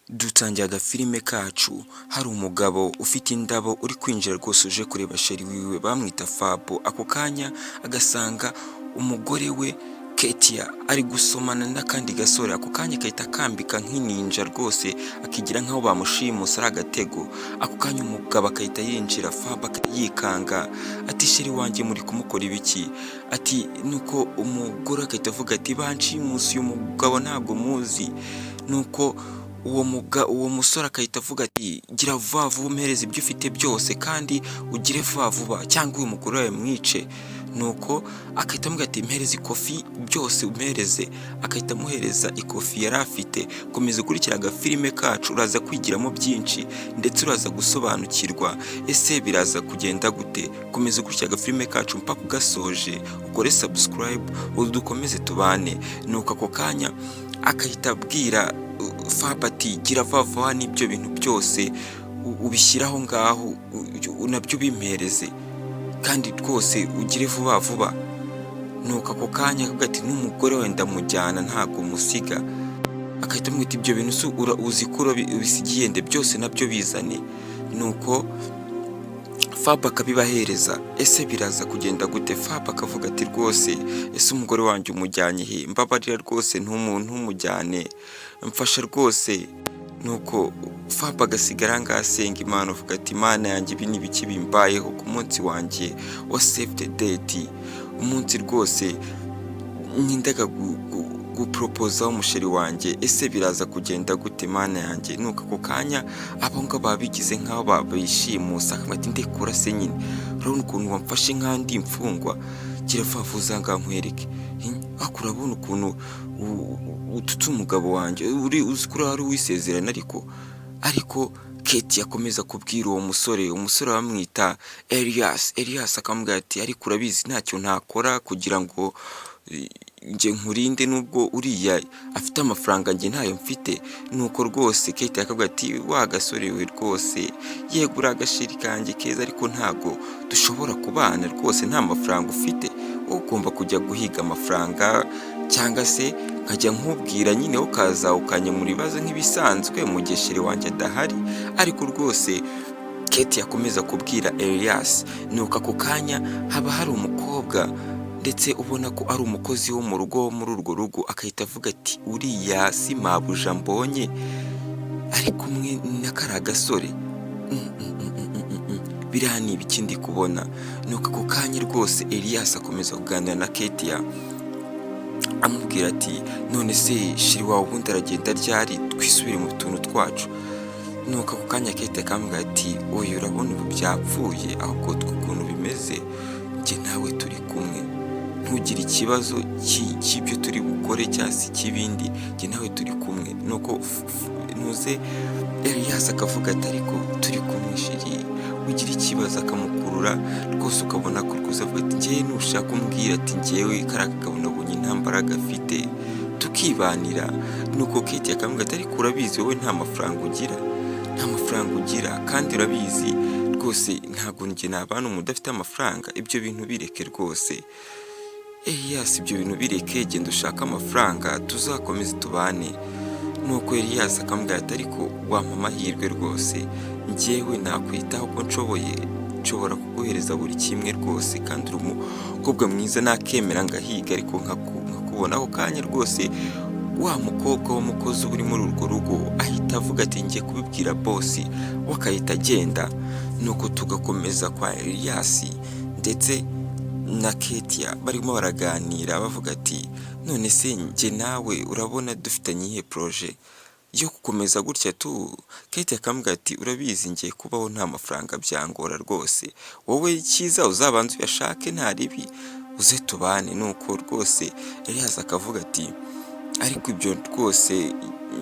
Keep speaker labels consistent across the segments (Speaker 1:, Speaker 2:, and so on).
Speaker 1: Dutangiye agafilime kacu hari umugabo ufite indabo uri kwinjira rwose uje kureba chéri wiwe bamwita Fabo. Ako kanya agasanga umugore we Ketia ari gusomana n'akandi gasore. Ako kanya agahita akambika nk'ininja rwose, akigira nk'aho bamushimuse ari agatego. Ako kanya umugabo agahita yinjira, Fabo yikanga ati: "Chéri wanjye muri kumukora ibiki?" Ati nuko umugore agahita avuga ati: "Banshimuse, uyu mugabo ntabwo muzi." Nuko uwo musore agahita avuga ati: "Gira vuba vuba umpereze ibyo ufite byose, kandi ugire vuba vuba cyangwa uyu mugore wawe mwice." Nuko agahita amubwira ati: "Mpereza ikofi byose umpereze." Agahita amuhereza ikofi yari afite. Komeza ukurikira agafilime kacu, uraza kwigiramo byinshi ndetse uraza gusobanukirwa ese biraza kugenda gute. Komeza ukurikira agafilime kacu mpaka ugasoje, ukore subscribe dukomeze tubane. Nuko ako kanya agahita abwira Fab ati: "Gira vuba vuba n'ibyo bintu byose ubishyire aho ngaho, nabyo ubimpereze, kandi rwose ugire vuba vuba." Nuko ako kanya akavuga ati: "N'umugore we ndamujyana, ntabwo musiga." Agahita amwita: "Ibyo bintu se uzi ko ubisigiye nde? Byose nabyo bizane." Nuko Fab akabibahereza. Ese biraza kugenda gute? Fab akavuga ati: "Rwose ese umugore wanjye umujyanye he? Mbabarira rwose, ntumujyane, mfasha rwose." Nuko Fab agasigara ngaho asenga Imana, avuga ati: "Imana yanjye, ibi ni ibiki bimbayeho ku munsi wanjye wa save the date, umunsi rwose nindaga guporopozaho umuchéri wanjye? Ese biraza kugenda gute, Mana yanjye?" Nuko ako kanya abo ngabo baba bigize nk'aho babishimusa, akavuga ati: "Ndekura se nyine, urabona ukuntu wamfashe nk'aho ndi imfungwa? Gira vuba vuba uza ngaha nkwereke. Ariko urabona ukuntu ututse umugabo wanjye, uri uzi ko wari wisezerano?" Ariko Kate yakomeza kubwira uwo musore, umusore bamwita Elias. Elias akamubwira ati: "Ariko urabizi ntacyo ntakora kugira ngo njye nkurinde, nubwo uriya afite amafaranga njye ntayo mfite." Nuko rwose Kate akabwira ati: "Wa gasore we, rwose yego uri agachéri kanjye keza, ariko ntago dushobora kubana rwose nta mafaranga ufite. Wowe ugomba kujya guhiga amafaranga, cyangwa se nkajya nkubwira nyine ukaza ukanyemura ibibazo nk'ibisanzwe mu gihe chéri wanjye adahari." Ariko rwose Kate yakomeza kubwira Elias. Nuko ako kanya haba hari umukobwa ndetse ubona ko ari umukozi wo mu rugo wo muri urwo rugo, agahita avuga ati: "Uriya si mabuja mbonye ari kumwe na kariya gasore? Biriya ni ibiki ndi kubona?" Nuko ako kanya rwose Elias akomeza kuganira na Ketia, amubwira ati: "None se chéri wawe ubundi aragenda ryari, twisubire mu tuntu twacu?" Nuko ako kanya Kate akamubwira ati: "Oya, urabona ubu byapfuye, ahubwo ukuntu bimeze njye nawe turi kumwe, ntugire ikibazo cy'ibyo turi bukore cyangwa se icy'ibindi, njye nawe turi kumwe." Nuko ntuze Elias akavuga ati: "Ariko turi kumwe chéri, ugira ikibazo." Akamukurura rwose, ukabona ko rwose avuga ati: "Njyewe nushaka umbwira ati njyewe kariya kagabo nabonye nta mbaraga afite, tukibanira." Nuko Kate akamubwira ati: "Ariko urabizi wowe nta mafaranga ugira, nta mafaranga ugira, kandi urabizi rwose ntabwo njye nabana umuntu udafite amafaranga. Ibyo bintu bireke rwose Elias, ibyo bintu bireke, genda ushake amafaranga tuzakomeze tubane." Nuko Elias akamubwira ati: "Ariko wampa amahirwe rwose, njyewe nakwitaho uko nshoboye, nshobora kuguhereza buri kimwe rwose, kandi uri umukobwa mwiza, nakemera ngahiga ariko nkakubona." Ako kanya rwose wa mukobwa w'umukozi uba uri muri urwo rugo ahita avuga ati: "Ngiye kubibwira boss we." Akahita agenda. Nuko tugakomeza kwa Elias ndetse na Ketia, barimo baraganira bavuga ati: "None se njye nawe urabona dufitanye iyihe projet yo gukomeza gutya tu?" Ketia akamubwira ati: "Urabizi ngiye kubaho nta mafaranga byangora rwose, wowe icyiza uzabanze uyashake, nta ribi uze tubane." Nuko rwose Elias akavuga ati: "Ariko ibyo rwose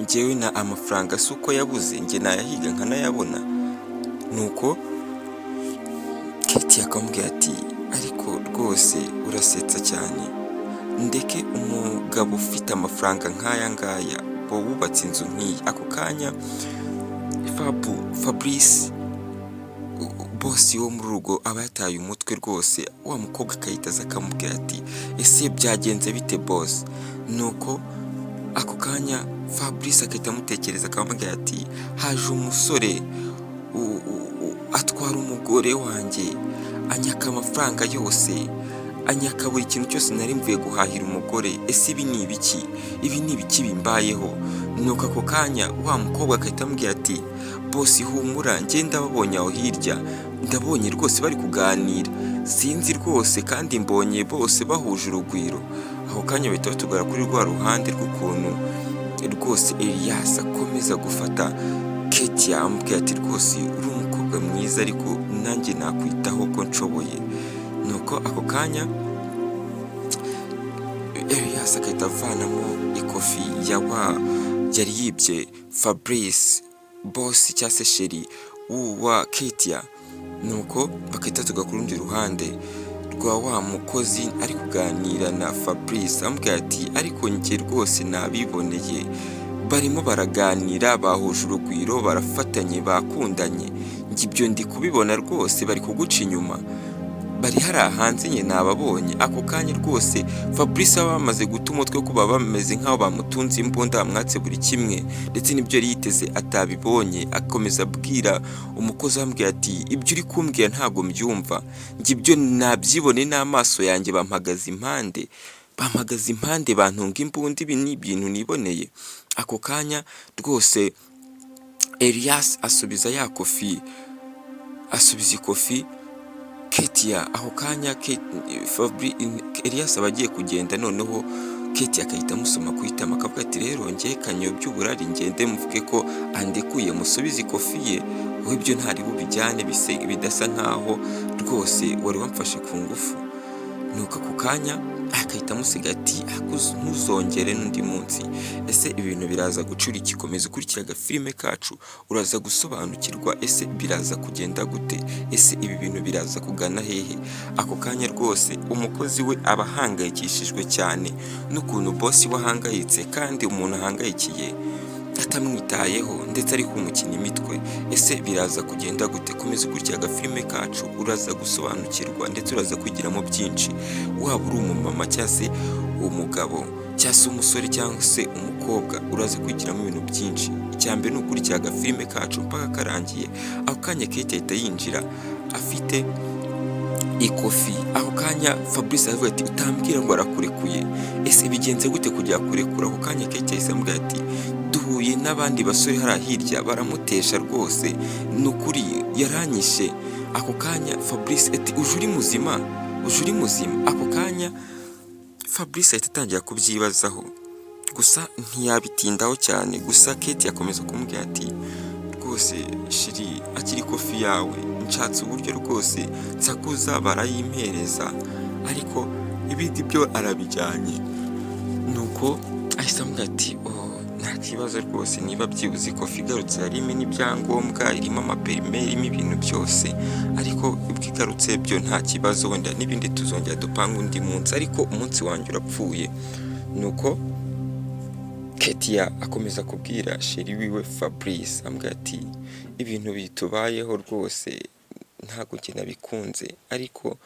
Speaker 1: njyewe na amafaranga si uko yabuze, njye nayahiga nkanayabona." Nuko Kate akamubwira ati: "Ariko rwose urasetsa cyane, ndeke umugabo ufite amafaranga nk'aya ngaya wubatse inzu nk'iyi." Ako kanya Fabu Fabrice, boss wo muri rugo, aba yataye umutwe rwose. Wa mukobwa akahita aza akamubwira ati: "Ese byagenze bite, boss?" Nuko ako kanya Fabrice agahita amutekereza, akamubwira ati: "Haje umusore atwara umugore wanjye, anyaka amafaranga yose, anyaka buri kintu cyose nari mvuye guhahira umugore. Ese ibi ni ibiki? Ibi ni ibiki bimbayeho?" Nuko ako kanya wa mukobwa agahita amubwira ati: "Boss, humura, njye ndababonye aho hirya, ndabonye rwose bari kuganira, sinzi rwose, kandi mbonye bose bahuje urugwiro." Ako kanya bahita batugara kuri rwa ruhande rw'ukuntu rwose Elias akomeza gufata Ketia, amubwira ati: "Rwose uri umukobwa mwiza, ariko nanjye nakwitaho ko nshoboye." Nuko ako kanya Elias agahita avanamo ikofi ya wa yari yibye Fabrice, boss cyangwa se chéri wa Ketia. Nuko bagahita tuga ku rundi ruhande rwa wa mukozi ari kuganira na Fabrice, amubwira ati: "Ariko njye rwose nabiboneye, barimo baraganira, bahuje urugwiro, barafatanye, bakundanye. Njye ibyo ndi kubibona rwose, bari kuguca inyuma, bari hariya hanze, njye nababonye." Ako kanya rwose Fabrice aba bamaze guta umutwe, ko baba bameze nk'aho bamutunze imbunda, bamwatse buri kimwe, ndetse n'ibyo yari yiteze atabibonye. Akomeza abwira umukozi, amubwira ati: "Ibyo uri kumbwira ntabwo mbyumva, njye ibyo nabyibone n'amaso yanjye, bampagaze impande, bantunga imbunda, ibi ni ibintu niboneye." Ako kanya rwose Elias asubiza ya kofi, asubiza ikofi Ketia. Ako kanya Elias aba agiye kugenda, noneho Ketia agahita amusoma ku itama, akavuga ati: "Rero njye kanyobye uburari, ngende muvuge ko andekuye, musubize ikofi ye, wowe ibyo ntari bubijyane bidasa nkaho rwose wari wamfashe ku ngufu." Nuko ako kanya agahita amusiga ati: "Ntuzongere n'undi munsi." Ese ibintu biraza gucura iki? Komeza ukurikira agafilime kacu, uraza gusobanukirwa. Ese biraza kugenda gute? Ese ibi bintu biraza kugana hehe? Ako kanya rwose umukozi we aba ahangayikishijwe cyane n'ukuntu boss we ahangayitse, kandi umuntu ahangayikiye atamwitayeho, ndetse ari kumukina imitwe. Ese biraza kugenda gute? Komeza ukurikira agafilime kacu, uraza gusobanukirwa, ndetse uraza kwigiramo byinshi. Waba uri umumama cyangwa se umugabo cyangwa se umusore cyangwa se umukobwa, uraza kwigiramo ibintu byinshi. Icya mbere ni ukurikira agafilime kacu mpaka karangiye. Ako kanya Kate ahita yinjira afite ikofi. Ako kanya Fabrice aravuga ati: "Utambwira ngo arakurekuye, ese bigenze gute kujya kurekura?" Ako kanya Kate yahise amubwira ati: "Duhuye n'abandi basore hariya hirya, baramutesha, rwose ni ukuri yaranyishe." Ako kanya Fabrice ati: "Uje uri muzima, uje uri muzima?" Ako kanya Fabrice ahita atangira kubyibazaho, gusa ntiyabitindaho cyane. Gusa Kate yakomeza kumubwira ati: "Rwose chéri, akiri kofi yawe, nshatse uburyo rwose nsakuza barayimpereza, ariko ibindi byo arabijyanye." Nuko ahise amubwira ati: "Oh, nta kibazo rwose, niba byibuze ikofi igarutse, harimo n'ibyangombwa, irimo amaperime, irimo ibintu byose, ariko ubwo igarutse byo nta kibazo, wenda n'ibindi tuzongera dupanga undi munsi, ariko umunsi wanjye urapfuye." Nuko Ketia akomeza kubwira chéri wiwe Fabrice, amubwira ati: "Ibintu bitubayeho rwose ntabwo njye nabikunze." Ariko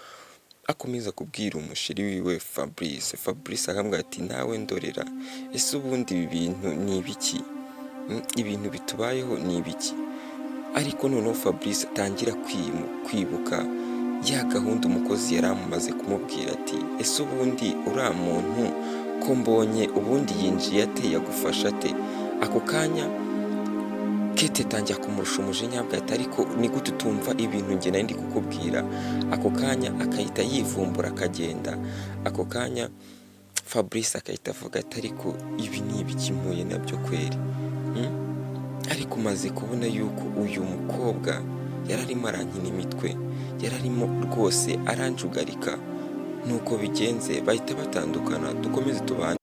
Speaker 1: akomeza kubwira umuchéri wiwe Fabrice, Fabrice akamubwira ati: "Nawe ndorera, ese ubundi ibi bintu ni ibiki? Ibintu bitubayeho ni ibiki?" Ariko noneho Fabrice atangira kwibuka ya gahunda umukozi yari amaze kumubwira, ati: "Ese ubundi uriya muntu ko mbonye, ubundi yinjiye ate, yagufasha ate?" Ako kanya Kate atangira kumurusha umujinya, avuga ati: "Ariko ni gute utumva ibintu njye nari ndi kukubwira?" Ako kanya akahita yivumbura akagenda. Ako kanya Fabrice agahita avuga ati: "Ariko ibi ni ibiki mpuye nabyo kweri? Ariko umaze kubona yuko uyu mukobwa yari arimo arankina imitwe, yari arimo rwose aranjugarika." Nuko bigenze, bahita batandukana. Dukomeze tubane.